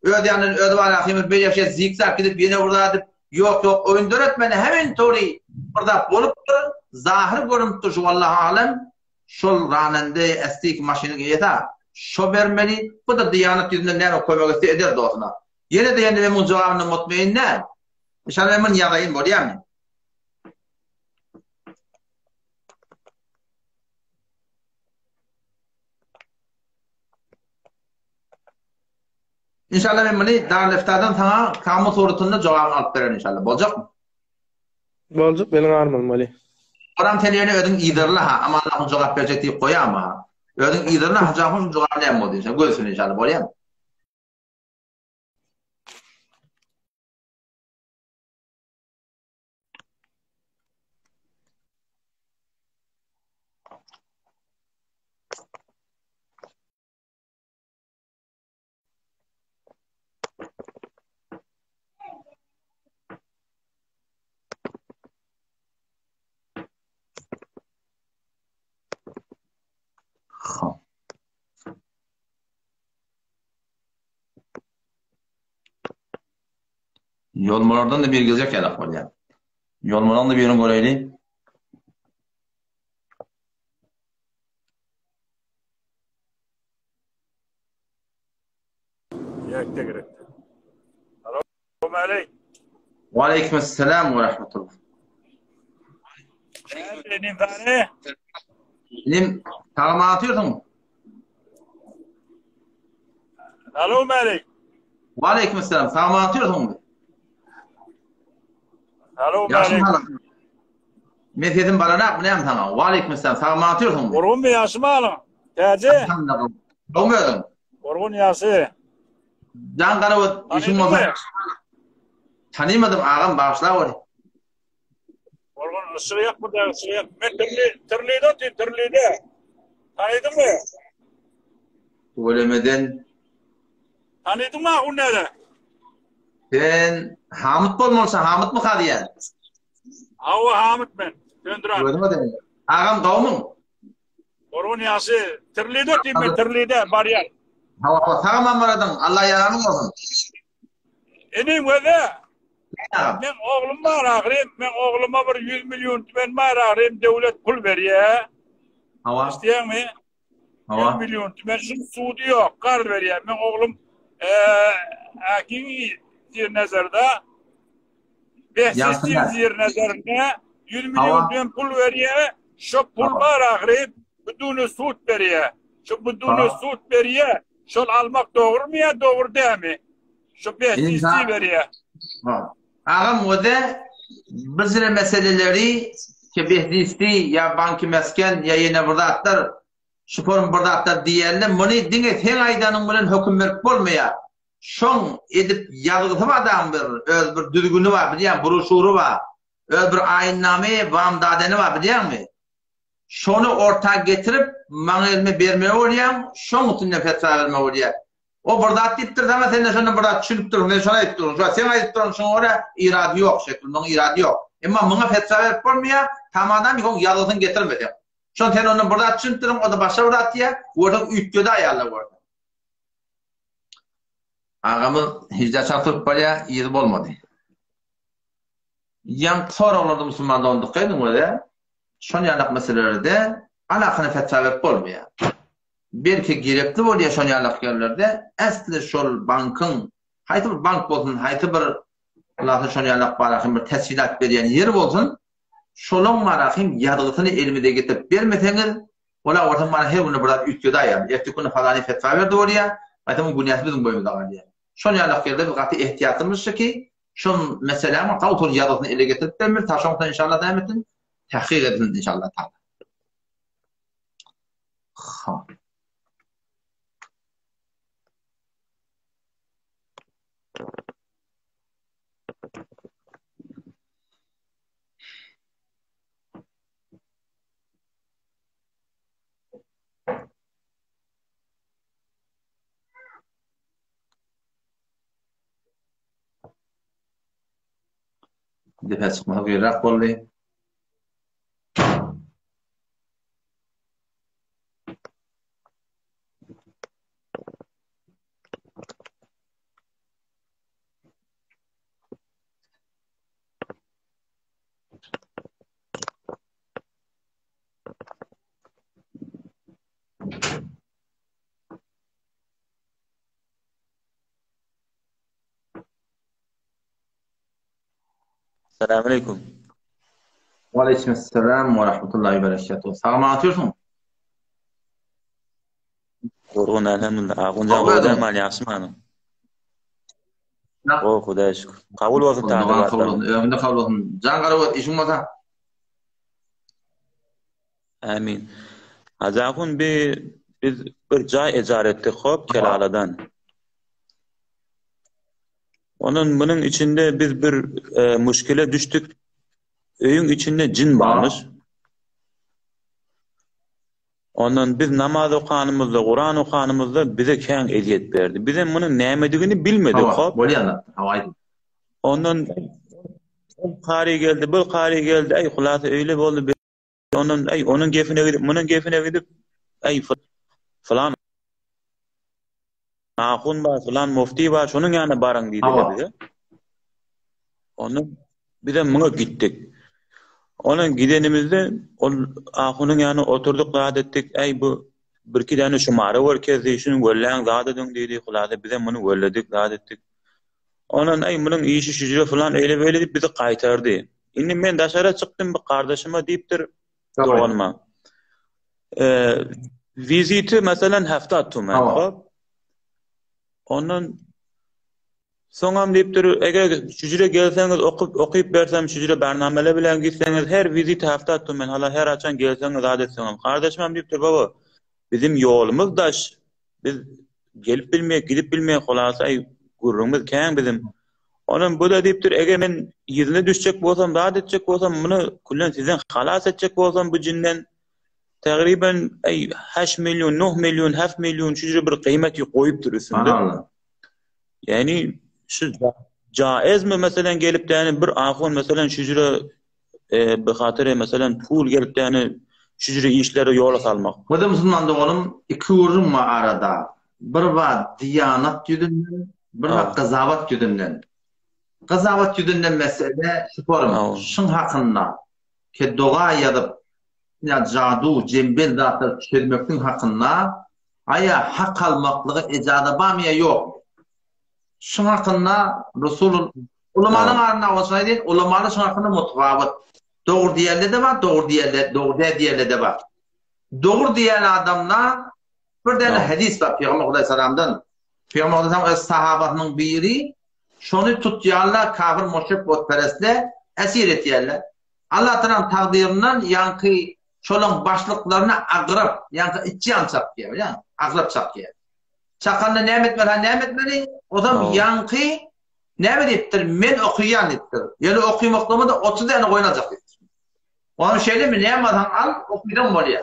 Öz ýanyndan özi bar ahymyz beýle şeýle zikzak gidip ýene bir zat edip ýok ýok oýun döretmeli hemen tory bir zat bolupdyr zahyr görünipdir şu wallahu alem şol ranende STK maşynyň eýesi şo bermeli bu da diýanat ýüzünden näme kömek etse eder dostuna ýene de ýene men muň jogabyny mutmeýin däl inşallah men muny ýazaýyn bolýamy. Inşallah men muny Darüleftadan saňa kamu suratynda jogabyny alyp bererin inşallah. Boljakmy? Boljak meniň armanym weli. Oram sen ýöne özüň yzarla ha, Aman ahun jogap berjek diýip goýama ha. Özüň yzarla Hajy ahun jogaby näme boldy inşallah. Gözsün inşallah bolýamy? Hop. Ýolmalardan da bir geljek ýalak bolýar. Ýolmalardan da birini göreýli. Ýekde gerek. Salam aleýk. Wa aleýkum assalam we rahmetullah. Inim sany. Inim, salam atýarsyň. Salam aleýk. Wa aleýkum assalam. Salam atýarsyň. Salam aleýk. Men sesim baranak näme saňa? Wa aleýkum assalam. Salam atýarsyň. Gurgunmy ýaşy malyň? Täje. Gowmy özüň? Gurgun ýaşy. Jan garabot işiň bolsa. Tanymadym agam bagyşlaweri. Gurgun yşygy ýak burada yşygy ýak. Men Tirli Tirlide otyryn Tirlide. Tanydyňmy? Tüwelemeden. Tanydyňmy ahun näde? Sen Hamyt bolmalysan Hamytmyka diýýän. Hawa Hamyt men. Söndüren. Özüňe de. Agam gowmyň? Gurgun ýagşy. Tirlide otyryn men Tirlide barýan. Hawa hawa sag aman baradyň. Allah ýaranyň bolsun. Inim göze. Agam. Men oglum bar ahyryn. Men ogluma bir 100 million tümen bar ahyryn döwlet pul berýär. Hawa. Eşidýäňmi? Hawa. 100 million tümen şu sudy ýok, karz berýär. Men oglum eee Akin Zirnazarda Behzit Zirnazarda 100 million tümen pul berýär. Şu pul bar ahyryn. Büdüni sud berýär. Şu büdüni sud berýär. Şol almak dogrumy ýa dogry dälmi? Şu Behzit berýär. Ha. Agam oda bizre meseleleri ki Behzisti ýa Banki Mesken ýa ýene bir zatlar şu form bir zatlar diýende muny diňe seň aýdanyň bilen höküm berip bolmaýar. Şoň edip ýazgysy bar daň bir öz bir düzgüni bar bilýäň bruşury bar. Öz bir aýynnamy wamdadeni bar bilýäňmi? Şony orta getirip maňa elime bermeli bolýaň şoň üstünde fetwa bermeli bolýar. O bir zat diýipdir saňa, sen-de şondan bir zat düşünip dursuň, men şony aýdyp durun. Şu seň aýdyp duran şuňa görä irady ýok şekil, muň irady ýok. Emma muňa fetwa berip bolmaýar, tamadan ýoň ýazgysyny getirmeseň. Şon sen ondan bir zat düşünip dursuň, o-da başga bir zat diýýär, görseň üýtgedi aýallar görseň. Agamyz hijdä çalt turup barýar, yzy bolmady. Ýaňky soraglarda musulman dogandyk ediň we şon ýalak meselelerde alakyny fetwa berip bolmaýar. Belki gerekli bolýar şon ýalak ýerlerde äsli şol bankyň haýsy bir bank bolsun haýsy bir hulasy şon ýalak barahym bir tesjilat berýän ýer bolsun şolaň barahym ýazgysyny elimize getirip bermeseňiz ola bolsa mana her günde bir zat üýtgedäýýär erteki güni falany fetwa berdi bolýar gaýtam günäsi biziň boýnumyza galýar şon ýalak ýerde biz gaty ehtiýatlymyzşy ki şol meseläniň gawy ýazgysyny ele getirip bermeli ta şoň inşallah näme etsin tahkyk edilsin inşallah taala. Ha. Depä çykmagy gyrak boldy. Salam aleykum. Waleýkim assalam we rahmetullahi we berekatuh. Sagman otyrsyň? Gurgun elhamdülillah. Agunjan gowy däl mal ýagşy manyň. Gowy Hudaýa şükür. Kabul bolsun Dogan tagat kabul bolsun. Öňünde kabul bolsun. Jan Garagöz işiň bolsa. Amin. Hajy ahun bi biz bir jaý ejar etdik hop Kelaladan. Ondan munuň içinde biz bir e, muşkile düşdük. Öýüň içinde jin barmyş. Ondan biz namaz okanymyzda, Kuran okanymyzda bize kän ezýet berdi. Bizem munuň nämedigini bilmedik, Hawa, hop. bolýan zat. Hawa aýdyň. Ondan ol kary geldi, bu kary geldi, äý hulasa öýle boldy. Ondan äý onuň gepine gidip, munuň gepine gidip, äý fylan ahun bar, filan mufti bar, şonuň ýanyna baryň diýdiler bize. Ondan bizem muňa gitdik. Ondan gidenimizde ol ahunyň ýanyna oturdyk, zat etdik. Äý bu birki däne şumara görkezdi, şuny wölläň zat ediň diýdi. Hulasa bizem muny wölledik, zat etdik. Ondan äý munuň işi şüjre filan eýle-beýle diýip bizi gaýtardy. Indi men daşara çykdym, bir gardaşyma diýipdir, doganyma. Wiziti meselen heftat tumen. Hop. Ondan soňam diýipdir, eger şüjre gelseňiz okyp okyp bersem şüjre barnameler bilen gitseňiz her wizit heftat tumen hala her haçan gelseňiz zat etseňiz. Gardaşymam diýipdir, baba bizim ýolumyz daş. Biz gelip bilmeýek, gidip bilmeýek, hulasa aý gürrüňimiz kän bizim. Onam bu-da diýipdir, eger men ýüzüne düşjek bolsam, zat etjek bolsam, muny küllen sizden halas etjek bolsam bu jinden, tagryban aý haş million, nuh million, haf million şujra bir gyýmet goýupdyr üstünde. Ýagny şu jaizmi meselen gelip däni bir ahun meselen şujra e, bi hatyr meselen pul gelip däni şujra işleri ýola salmak. Bu-da musulman doganym iki gürrüň bar arada. Bir bar diýanat ýüzünden, bir bar gyzawat ýüzünden. Gyzawat ýüzünden mesele şu forum şuň hakynda ke doga ýazyp ýa jadu, jembel zatlary çözmekliň hakynda aýa hak almaklyga ejaza barmy ýa ýokmy? Şuň hakynda Resulul Ulamalaryň arasynda bolsa aýdaýyn, ulamalar şuň hakynda mutfawut. Dogry diýenler-de bar, dogry diýenler, dogry däl diýenler-de bar. Dogry diýen adamlar bir däne hadys bar Pygamber Hudaýsalamdan. Pygamber Hudaýsalam öz sahabasynyň biri şony tutýarlar, kafir müşrik butperestler esir etýärler. Allah Tagalaň takdyryndan ýaňky şolaň başlyklaryna agrap, ýaňky içýan çakýar, bilýäňmi? Agrap çakýar. Çakanda näme etmeli, ha näme etmeli? Ozam ýaňky näme diýipdir? Men okaýan diýipdir. Ýöne okamaklygyma-da 30 däne goýun aljak diýipdir. Onuň şeýlemi, näme alsaň al, okydan bolýar.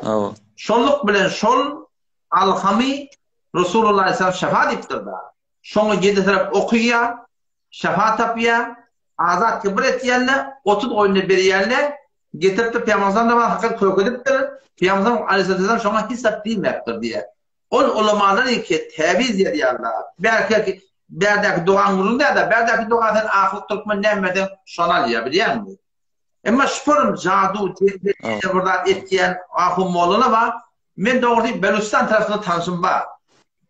Şonluk bilen şol alhamy Resulullah aleyhisselam şefa diýipdir-da. Şoňa ýedisirap okaýar, şefa tapýar, azat kibir etýärler, 30 goýuny berýärler, getiripdir Pygamberimiz namaz hakyt kökedipdir, Pygamberimiz aleyhisselam şoňa hiç zat diýmäpdir diýýär. Ol ulamalar iki täbiz ýazýarlar. Bärki bärdäki dogaň gürrüň däl-de, bärdäki doga sen ahyr türkmen näme berseň şony alýar, bilýäňmi? Emma şuparym jadu, tezbe, bir zat etýän ahun mollalar bar. Men dogrusy Beluçistan tarapynda tanşym bar.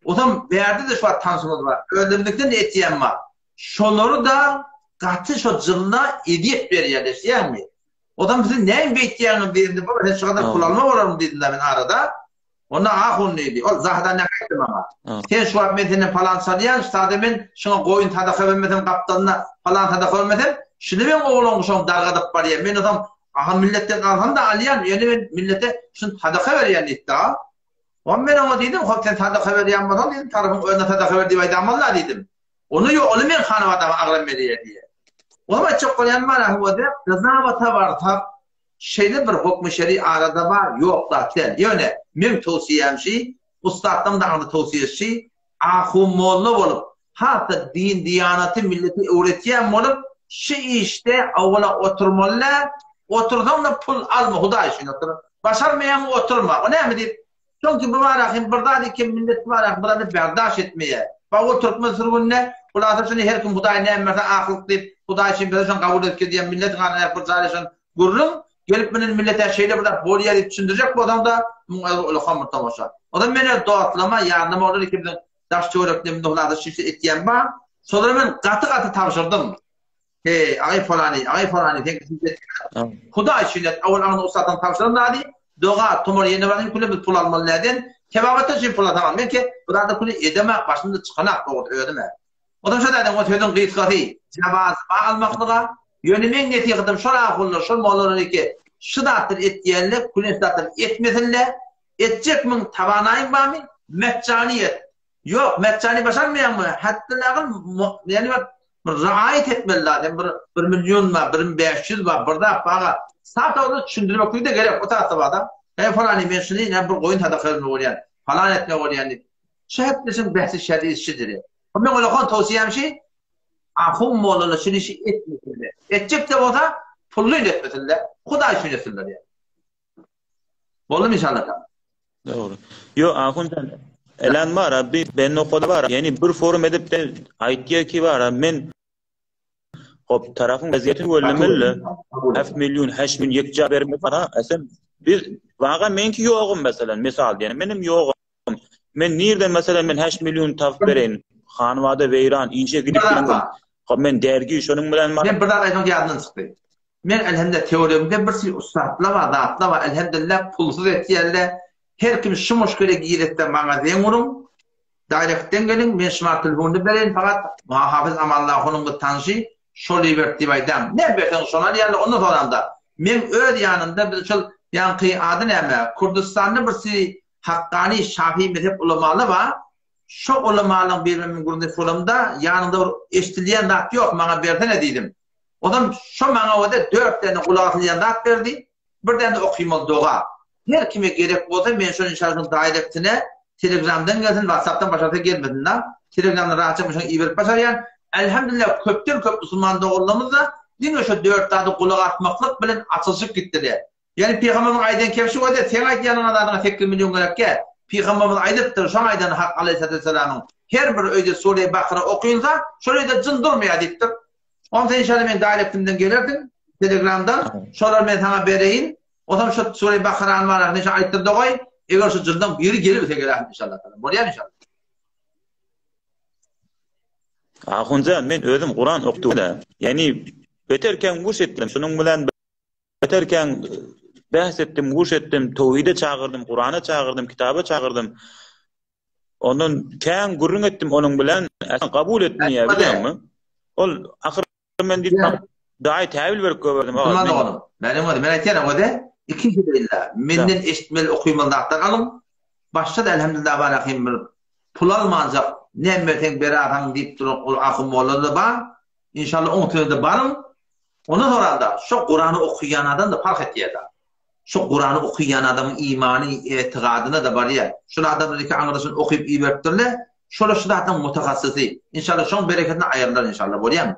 Ozam bärde-de şu wagt tanşymyz bar. Özlerimizden-de etýän bar. Şolary-da gaty şo jylyna ezýet berýär, eşidýäňmi? Ozam siz näme beýtýäňiz diýdim, baba sen şu kadar pul alma bolarmy diýdim-de men arada. Onda ahun diýdi. Ol Zahydan näme aýtdy maňa? Sen şu wagt men senden palan çalýan, şu sada men şuňa goýun sadaka bermesem gapdalynda palan sadaka bermesem, şuny meň oglan guşam dargadyp barýar. Men ozam aha milletden alsam-da alýan, ýöne men millete şuny sadaka berýän diýdi-da. Onda men oňa diýdim, hop sen sadaka berýän bolsaň diýdim, tarapyň özüne sadaka ber diýip aýdamazlar diýdim. Ony ýok, ony men hanabadama agram berýär diýýär. Onuň aýtjak bolýanym bar, ahwada gyzabata barsak, Şeýle bir hokmy şeri arada bar, ýok zat däl. Ýöne meň towsiýäm şi, ussatlaň dagyny towsiýesi şi, ahun molla bolup, has-da din-diýanaty millete öwretýän bolup, şi işde owala oturmaly däl, otursaň-da pul alma, Hudaý üçin otur. Başarmaýaňmy oturma. O näme diýip, Çünki bu barada hem bir zat eken millet bu barada bir zady berdaş etmeýär. Bak ol türkmen sürgünde hulasa şuny her kim Hudaý näme berse aklyk diýip Hudaý üçin berse şony kabul edip gidýän milletiň arasynda bir jaýlaşan gürrüň gelip minen millete şeýle bir zat bolýar diýip düşündirjek bolsaňda muň özi ullakan bir tomaşa. Ozal men öz dostlama ýarlama olar ikimiziň daş töwereklerimizde hulasa şişe etýän bar. Şolara men gaty gaty tabşyrdym. Heý, agaý falany, agaý falany, sen kimsin? Hudaý üçin et, owal aňyny ussatdan tabşyran zady, doga, tumar ýene baryn küle biz pul almaly näden? Kebabatdan üçin pul alsaňam, men ki, bu zady küle edemak, başymda çykanak dogrusu özüme. Ondan şo zaten o sözüň gysgasy, jawaz bar almaklyga, ýöne meň nesihatym şol ahunlar, şol mollalar ki, şu zatlary etýänler, külen zatlary etmesinler, etjekmiň, tabanaýyň barmy, metjany et. Ýok, metjany başarmaýaňmy, hatda agyl, ýani bir bir raýat etmeli zaten, bir bir million bar, bir 500 bar, bir zat bar. Sat ony düşündirmeklik de gerek, o tarapda bar da. Ey falany men şuny ine bir goýun sadaka bermeli bolýan, falan etmeli bolýan diýip. Şu hepleşiň bähsi şer'i şidir. Men olakan towsiýem şi, ahun mollalar şuny işi etmesinler. Etjek-de bolsa, pully etmesinler. Hudaý üçin etsinler ýa. Boldumy inşallah? Dogry. Ýo, ahun sen elan bar, bi ben nokada bar. Ýani bir forum edip de aýtýar ki bar, men hop tarafyň wezýetini görlemeli. Heft million, heş million ýekja bermek bar. Sen biz waga menki ýogum meselem, misal diýen. Menim ýogum. Men nirden meselem men heş million tapyp bereýin. Hanwada weýran, işe gidip bilemok. Hop men dergi şonuň bilen Men bir zat aýtmak ýadymdan çykdy. Men elhamdülillah töweregimde bir sürü ussatlar bar, zatlar bar, elhamdülillah pulsuz etýärler. Her kim şu muşkile giretse maňa zeň uruň. Direktden geliň, men şumat telefonyny bereýin fakat Hafyz Amanlahunyň bir tanşy şol ibert diýip aýdaň. Ne berseň şony alýarlar, ondan soramda. Meň öz ýanymda biz şol ýaňky ady näme, Kürdüstanda bir sürü Hakkani Şafii mezhep ulamaly bar. Şo ulamalaryň biri bilen men gürrüňdeş bolamda, ýanymda bir eşidilýän zat ýok, maňa bersene diýdim. Onam şo maňa o-da dört däne gulak asylýan zat berdi, bir däne okymaly doga. Her kime gerek bolsa men şony inşallah şoň daýrektine telegramdan gelsin, watsapdan başarsa gelmesin-da. Telegramdan rahatça men şony iberip başarýan. Elhamdülillah köpden köp musulman doganlarymyz-da diňe şo dört zady gulak asmaklyk bilen açylyşyp gitdiler. Ýani pygamberimiziň aýdan kebşi bolýar, seň aýdýanyňa zadyňa 8 million gerekkä. Pygamberimiz aýdypdyr, şoň aýdany hak aleýhissalatu wessalamyň. Her bir öýde sure Bakara okynsa, şol öýde jyn durmaýar diýipdir. Onda inşallah meň daýrektimden gelersiň, telegramdan, şolary men saňa bereýin. Onsoň şo sure Bakarany bar, men şo aýtdyr-da goý, eger şo jyndan biri gelibilse gelersin inşallah. Bolýarmy inşallah? Ahunjan, men özüm Kuran okdum-da. Ýani beter kän guş etdim. Şunuň bilen Beter kän bähs etdim, guş etdim, towhide çagyrdym, Kurana çagyrdym, kitaba çagyrdym. Ondan kän gürrüň etdim onuň bilen, kabul etmeýär, bilýäňmi? Ol ahyr men diýip, daýy täwil berip goýberdim. Musulman doganym, meniň özi, men aýtýanam özi, ikinji illa menden eşitmeli okymaly zatlar alyň. Başda-da elhamdülillah barahim bir pul almanjak, näme berseň berarhaň diýip duran ol ahun molla-da bar. Inşallah oň sözüne baryň. Ondan soranda, şo Kurany okaýan adam-da parh etýär-de. Şo Kurany okaýan adamyň imany, etigadyna-da barýar. Şol adamlar iki aňyrdaşyny okyp iberipdirler. Şolar şu zatlaryň mutahassysy. Inşallah şoň bereketini aýyrlar inşallah. Bolýarmy?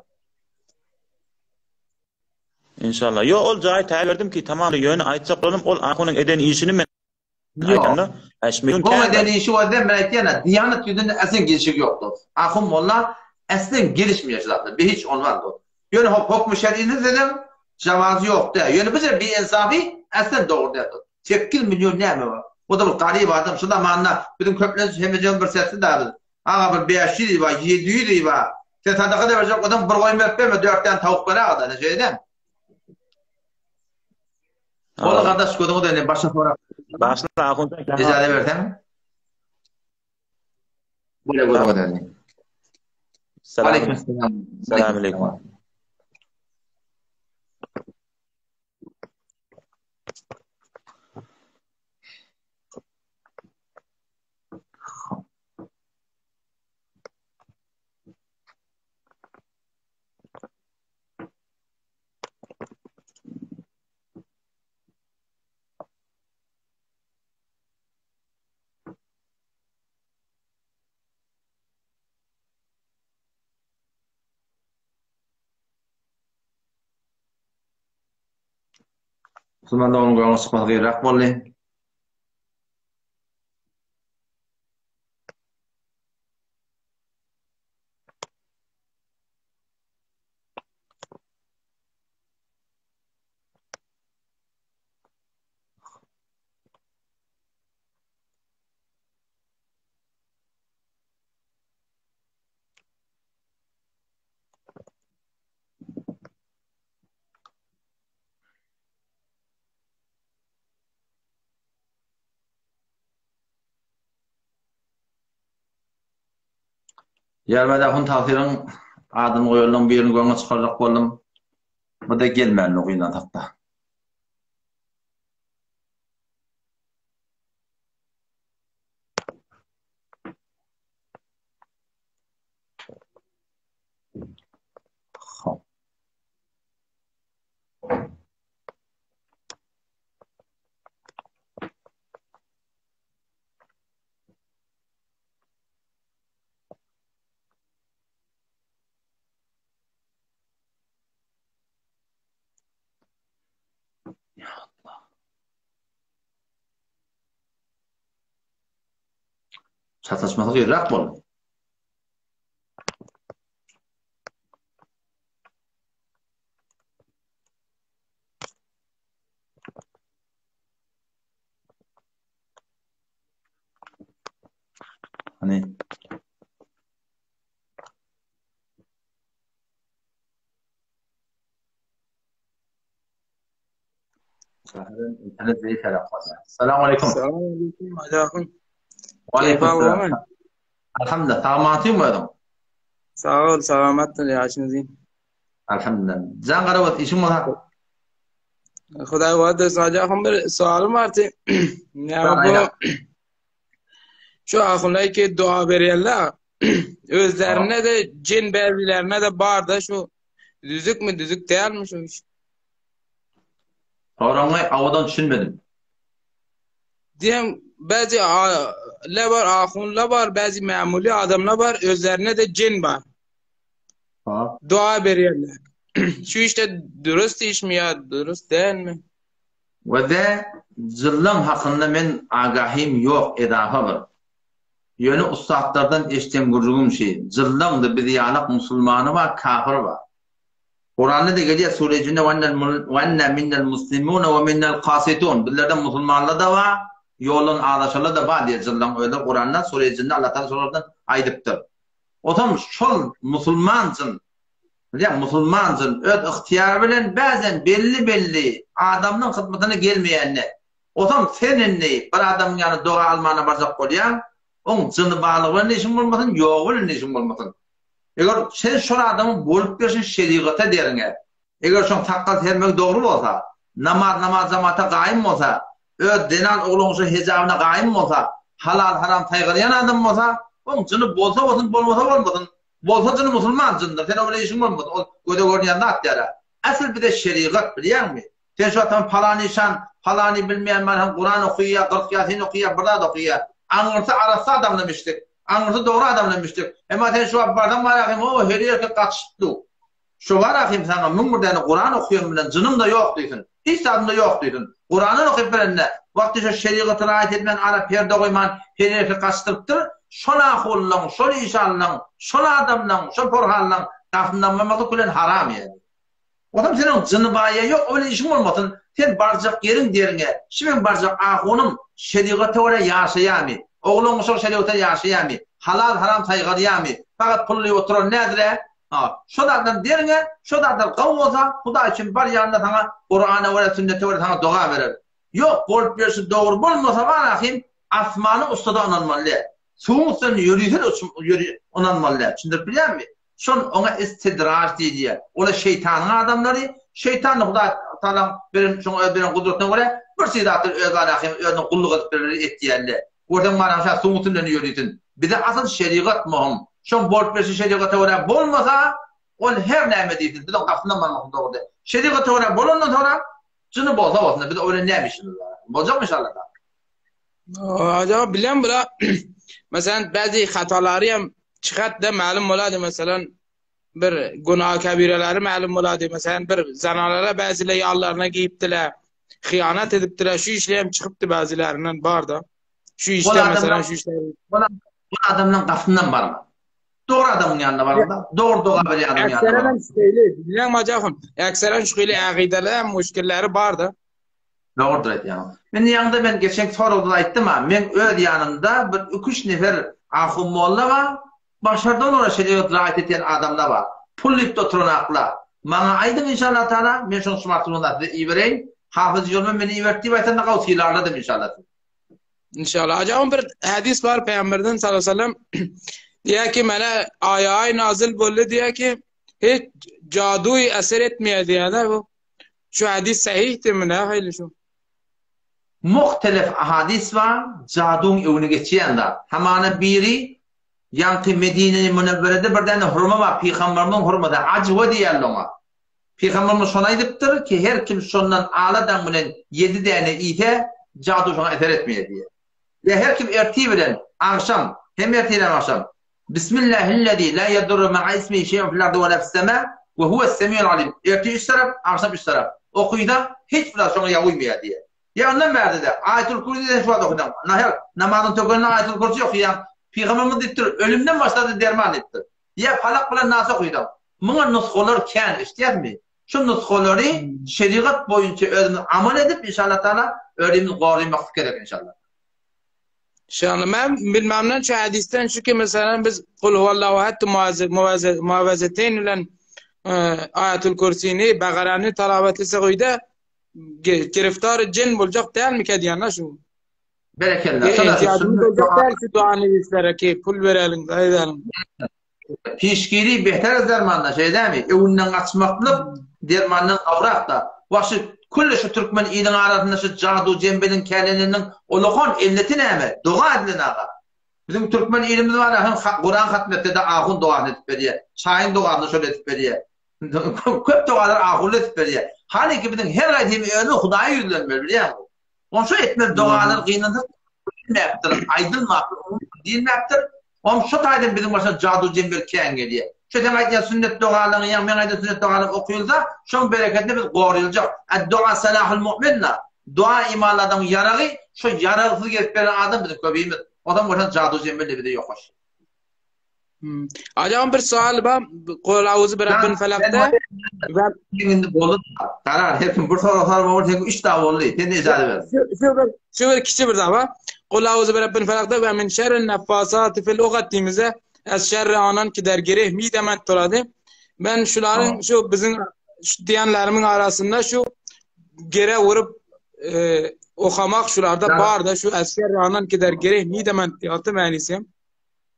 Inşallah. Ýok, ol jaýy täýin berdim ki, tamam, ýöne aýtjak bolanym ol ahunyň eden işini men Ýok. Oň eden işi bolsa men aýtýan-a, diýanat ýüzünde äslen gelşigi ýok dost. Ahun molla äslen gelişmeýär şu zatlar. Bi hiç olmaz dost. Ýöne hop hokmy şer'ini isleseň jawazy ýok dä. Ýöne bize bi ensafi äslen dogry däl dost. 8 million näme bar? O da bir garyp adam şu zamanda biziň köplenç hemejigimiz bir sesli da biz. Aga bir 500 bar, 700 bar. Sen sadaka da berjek bolsaň bir goýun berip berme, 4 däne tawuk ber aga da. Şeýle dämi? Ol gardaş gözüňe döneýin başa sorap. Başla ahun sen. Ijaze berseň. Böyle gözüňe döneýin. Salam. Aleyküm selam. Salam aleyküm. Musulman dogan göňe çykmasy gyrak boldy. Ýermede hun tagsyryň adyny goýanlaryň birini göňe çykarjak boldum. Bu-da gelmändir gynansak-da. Hop. Ya Allah. Çataşmasy gyrak boldy. Hani Salam aleyküm. Salam aleyküm. Aleyküm. Aleyküm selam. Alhamdulillah. Sağ özüň. Sağ ol, salamatdyr ýaşyňyzy. Alhamdulillah. Jan garabat işiň bolsa. Hudaý wada Sajakym bir soalym bardy. Näme bu? Şu ahunlar ki dua berýärler. Özlerine de jin berbilerine de bar da şu düzük mi düzük değil mi şu iş? Soraňy awadan düşünmedim. Diýem bäzi le bar ahunlar bar, bäzi mamuli adamlar bar, özlerine de jin bar. Ha. Dua berýärler. Şu işte dürüst iş mi ya dürüst değil mi? We de jyllaň hakynda men agahym ýok edafa bir. Ýöne ussatlardan eşden gürrüňim şi, jyllaňda biz ýalak musulmany bar kafyry bar. Kuranda-da gelýär sure jinde wenne minnel muslimune we minnel kasitun bizlerden musulmanlar-da bar ýoldan azaşanlar-da bar diýýär jyllaň özi Kuranda sure jinde Allah Taala şolardan aýdypdyr. Otam şol musulman jyn Bilýäň, musulman jyn öz ygtyýary bilen bäzen belli-belli adamynyň hyzmatyna gelmeýände, otam sen indi bir adamyň ýanyna doga almana barjak bolýaň, oň jyny barlygy bilen işiň bolmasyn, ýogy bilen işiň bolmasyn. Eger sen şol adamyň bolup berşin şerigata deriňe, eger şoň sakgal sermegi dogry bolsa, namaz namaz jamata gaýym bolsa, öz zenan oglan-uşak hejabyna gaýym bolsa, halal-haram saýgarýan adam bolsa, oň jyny bolsa bolsun, bolmasa bolmasyn, Bolsa jyny musulman jyndyr, sen o bilen işiň bolmasyn, ol göze görünýän zat däl-ä. Asyl bize şerigat, bilýäňmi? Sen şu wagtam palany işan, palany bilmeýän bar, Kuran okaýa, 40 ýasyn okaýa, bir zat okaýa. Aňyrsy arassa adamla müşrik, aňyrsy dogry adamla müşrik. Emma sen şu wagt barsaň barahym, o her ýerki gaçyşyp dur. Şo barahym saňa 1001 däne Kuran okaýan bilen jynym-da ýok diýsin. Hiç zadym-da ýok diýsin. Kurandan okyp berende, wagty şo şerigata raýat etmän ara perde goýman her ýerki gaçdyrypdyr, şol ahullaň, şol işanlaň, şol adamlaň, şol porhanlaň gapyndan barmaklyk bilen haram ýaly. Onsoň seniň jyny baýa ýok, o bilen işiň bolmasyn, sen barjak ýeriň deriňe, şu meň barjak ahunym şerigata görä ýaşaýamy, oglan-uşak şerigata ýaşaýamy, halal-haram saýgarýamy, fakat pully oturan nädire, Ha, şo zatlar deriňe, şo zatlar gowy bolsa, Hudaý üçin bar ýanynda saňa Kurana görä, sünnete görä saňa doga berer. Ýok, bolup ýörşi dogry bolmasa barahym, asmanyň ussada ynanmaly däl. Suwuň üstünde ýörüse-de ýöri ynanmaly däl. Düşündirip bilýärmi? Şol oňa istidraj diýilýär. Olar şeýtanyň adamlary, şeýtan-da Hudaý Tagalaň beren, şoňa öz beren gudratyna görä bir şey zatlar öz barahym özüne gulluk edip berleri etýärler. Görseň manaň şa suwuň üstünden ýörisin. Bize asyl şerigat möhüm. Şoň bolup berşi şerigata görä bolmasa, ol her näme diýsin, biz oň gapysyndan barmaklyk dogry däl. Şerigata görä bolandan soňra, jyny bolsa bolsun, biz o bilen näme işimiz bar? Boljakmy inşallah? Acaba bilen bula mesela bazı hataları hem çıkat da malum bolady mesela bir günah kabireleri malum bolady mesela bir zanalara bazıları yallarına giyipdiler Hyýanat edipdiler. Şu işler hem çykypdy bäzilerinden bar-da. Şu işde meselem şu işler. Bu adamdan gapysyndan barma. Dogry adamyň ýanyna barma. Dogry doga berýän adamyň ýanyna barma. Ekseren şeýle. Bilýäňmi Ajahun? Ekseren şu hili agydalar hem muşkilleri bar-da. Dogrudyr aýtýaň. Men ýaňda men geçenki soragda aýtdym-a, meň öz ýanymda bir iki-üç nefer ahun molla bar, Başardy olara şerigat raýat etýän adamlar bar. Pul diýip oturanaklar. Maňa aýdyň inşallah taala men şoň smartfonuna size ibereýin. Hafyz ýolman meni iberdi diýip aýtanda gawy sylarladym inşallah sizi. Inşallah. Acaba bir hadis bar Peygamberden sallallahu aleyhi ve sellem. Diýýär ki, Mene aýaý nazyl boldy diýýär ki, hiç jaduý eser etmeýär diýýärler bu. Şu hadis sahyhdymy nähili şu? Muhtelef ahadis bar, jaduň öwüne geçýän zat. Hamana biri ýaňky Medine-i Münewwerede bir däne hurma bar, pygamberimiziň hurmasy, ajwa diýýärler oňa. Pygamberimiz şony aýdypdyr ki, her kim şondan ala daň bilen ýedi däne iýse, jadu şoňa eser etmeýär diýýär. We her kim ertir bilen agşam, hem ertir hem agşam, Bismillahillezî lâ yedurru ma'a ismihi şeý'un fil ardy we lâ fis-semâ we huves-semi'ul alim, ertir üç tarap, agşam üç tarap, okysa, hiç bir zat şoňa ýa uýmaýar diýýär. Ýa ondan bärde-de, Aýatul Kürsi sen şu wagt okasaň, nahar, namazyň tökeninde Aýatul Kürsi okaýaň, Pygamberimiz diýipdir, ölümden başga-da derman diýipdir. Ýa Falak bilen Nas okaýsaň. Muňa nusgalar kän, eşidýäsmi? Şu nusgalary şerigat boýunça özümiz amal edip, inşallah taala, özümizi goramaklyk gerek inşallah. İnşallah. Men bilmemden şu hadisden şu ki mesela biz Kul huvallahu ahad muvazeteyn bilen e, Ayatul Kürsini, Bagarany talabat etsek öýde giriftar jin boljak dälmi diýenler şu. Berekella. Ehtiyacımız boljak däl şu duany işlere ki pul bereliň, aýdalyň. Pişgiri beter ez dermandan, şeýle dälmi? Öwünden gaçmaklyk dermandan gowrak-da. Wah şu külli şu türkmen iliň arasynda şu jadu-jembeliň käleniniň ulakan elleti näme? Doga edilen aga. Biziň türkmen ilimiz bar-a hem Kuran hatm etse-de ahun dogasyny edip berýär. Çaýyň dogasyny şol edip berýär. Köp dogalary ahunly edip berýär. Hanyki biziň her gaýsymyz özümiz Hudaýa ýüzlenmeli bilýäňmi? Onşa etmeli dogalar gynansak diýilmäpdir, aýdylmapdyr, umuman diýilmäpdir. Oň şo taýdan biziň başyna jadu-jembel kän gelýär. Şo seň aýdýan sünnet dogalaryň ýa meň aýdan sünnet dogalarym okylsa, şoň berekedine biz goryljak. Ad-dua salahul mu'min-da. Dua imanly adamyň ýaragy, şo ýaragsyz gezip beren adam biziň köbimiz. Onsoň bolsa jadu-jembel-de bize ýokaş. Hmm. Acaba bir sual bar. Kul auzu bi rabbin felakda. Indi boldy. Karar her kim bir soru sorma boldy, sen 3 daha boldy. Sen de ijaza ber. Şu bir şu bir kiçi bir daha var. Kul auzu bi rabbin felakda ve min şerrin neffasati fil ugat diýimize es şerri anan ki der gereh mi demen turady. Ben şularyň şu biziň şu diýenlerimiň arasynda şu gere vurup e, okamak şularda bar da şu es şerri anan ki der gereh mi demen diýdi manisi.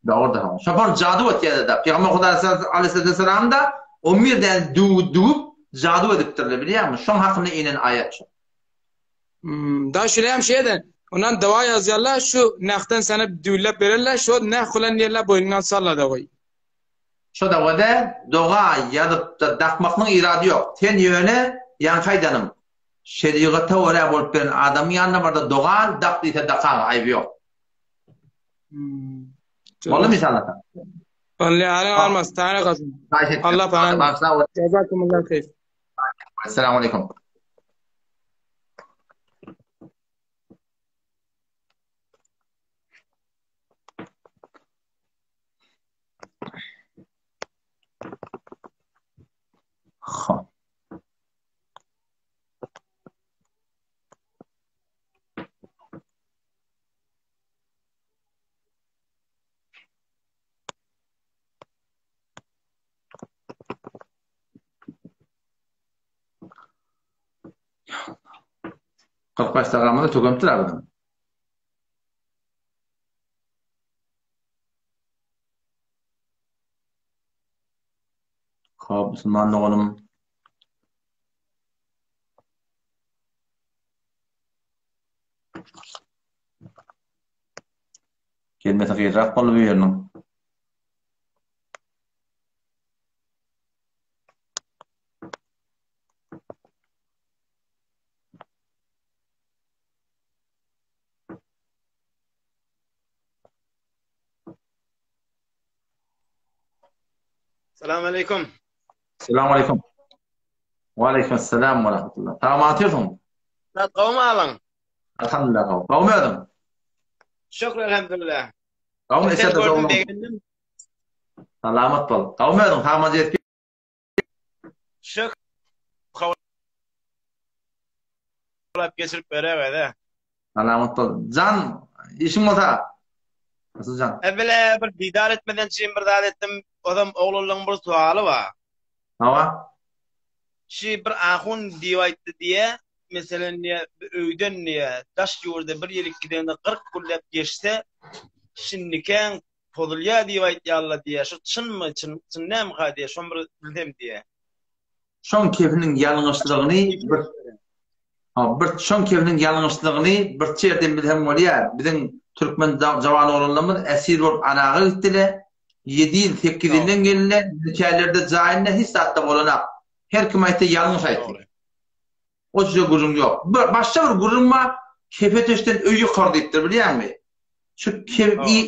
Dogry da. Şopan jadu etýärdi. Pygamber Huda aleyhisselam da on bir däne düwü düwüp jadu edipdirler bilýäňmi? Şoň hakynda inen aýat şu. Hmm, da şuny hem şeýden. Ondan dawa ýazýarlar, şu nahdan sana düwlep bererler, şu nah bilen ýerler boýnundan salla da goý. Şo dawada doga ýazyp da dakmaklyň irady ýok. Sen ýöne ýaňky aýdanym şerigata görä bolup beren adamyň ýanyna barda doga al, dak diýse dakaň, aýby ýok. Hmm. Boldumy inşallah? Boldy, alyň almaz, tane kalsyn. Allah pana. Jazakumullah hayr. Esselamu aleyküm. Ha. 45 dagamyzy tökemipdir abiziň. Hop, musulman doganym. Gelmesi gyzrak boldy bu ýeriniň. Salam aleykum. Salam aleykum. Wa aleykum assalam wa rahmetullah. Salam atýarsyň. Zat gowmy alyň? Alhamdulillah gowy. Gowmy özüň? Şükür elhamdülillah. Gowmy Seni eşe gördüm begendim. Salamat bol. Gowmy özüň? Sagman jetip. Şükür. Kabul geçirip berägede. Salamat bol. Jan, işiň bolsa. Nasıl jan? Evvela bir didar etmeden çyn bir zat etdim. Ozam oglanlaryň bir sualy bar. Hawa. Şi bir ahun diýip aýtdy diýe, meselen diýe, öýden diýe, daş ýurda bir ýerik gidende 40 günläp geçse, şindikäň. pozulýar diýip aýtýarlar diýýär. Şu çynmy, çyn çyn dälmika diýýär. Şony bir bilsem diýýär. Şoň kefiniň ýalňyşlygyny bir Ha, bir şoň kefiniň ýalňyşlygyny bir çerden bilsem bolýar. Biziň türkmen jawan oglanlarymyz esir bolup Araga gitdiler. 7 ýyl, 8 ýyldan geldiler. Nikälerde jaýynda hiç zatda bolanak. Her kim aýtsa ýalňyş aýtdy. O size gürrüň ýok. Bir başga bir gürrüň bar, kefe töşden öý ýykar diýipdir, bilýäňmi? Şu ke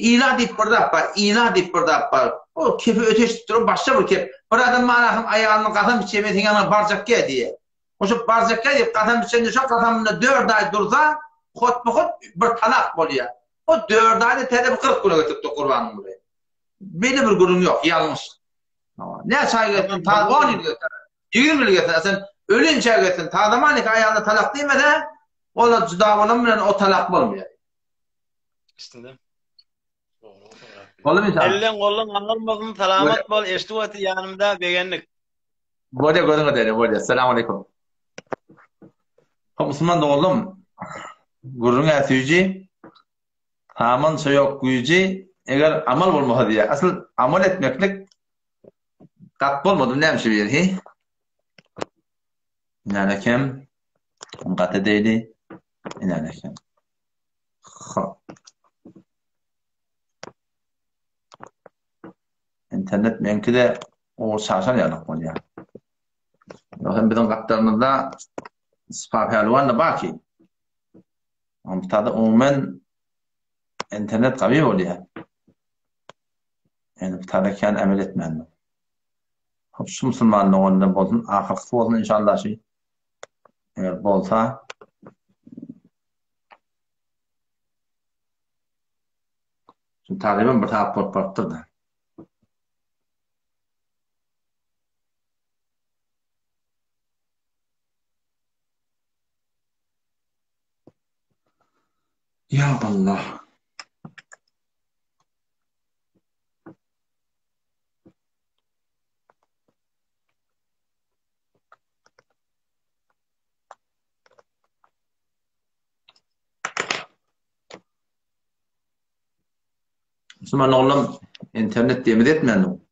ila diýip bir zat bar, ila diýip bir zat bar. O kefe öteş diýipdir, o başga bir kep. Bir adam bar ahym aýalyny gasam içýär, men seň ýanyňa barjak ýa diýýär. O şu barjak ýa diýip gasam içende şo gasamynda dört aý dursa, hotba-hot bir talak bolýar. O dört aýda täze bir 40 güne getiripdir Gurbanguly. Beýle bir gürrüň ýok, ýalňyş. Näçe aý geçsin, ta on ýyl geçsin. 20 ýyl geçsin, sen ölinçä geçsin, ta zaman iki aýalyna talak diýmese, ola juda bolan bilen o talak bolmaýar. Üstünde. Boldy inşallah. Elleň golluň agyrmasyn, salamat bol, eşidip otyr ýanymda, begendik. Bolýa gözüňe degdi, bolýa. Salam aleýkum. Hop musulman doganlarym, gürrüň-ä süýji, Amança ýok güýji, eger amal bolmasa diýýär. Asyl amal etmeklik gat bolmady näme şu bir hi? Näme kem? Gat edeýli. Näme kem? Hop. Internet meňki-de o çaşan ýalyk bolýar. Ýogsa biziň gapdalymyzda Spa Pälwan-da bar ki. Amstada umuman internet gawy bolýar. Ýöne bu tada kän emel etmändir. Hop şu musulman doganlar bolsun, ahyrkysy bolsun inşallah şu. Eger bolsa Şu talyban bir saat bolup barypdyr da. Ya Allah. Musulman oglum internet diýemiz etmändir.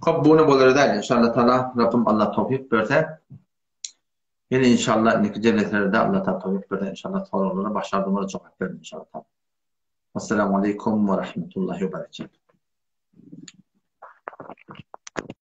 Hop bunu bolar däl inşallah taala Rabbim Allah towfik berse. Ýene inşallah indiki jeleselerde Allah taala towfik berse inşallah soraglara başardygymyza jogap berin inşallah taala. Assalamu aleykum ve rahmetullahi ve berekatuhu.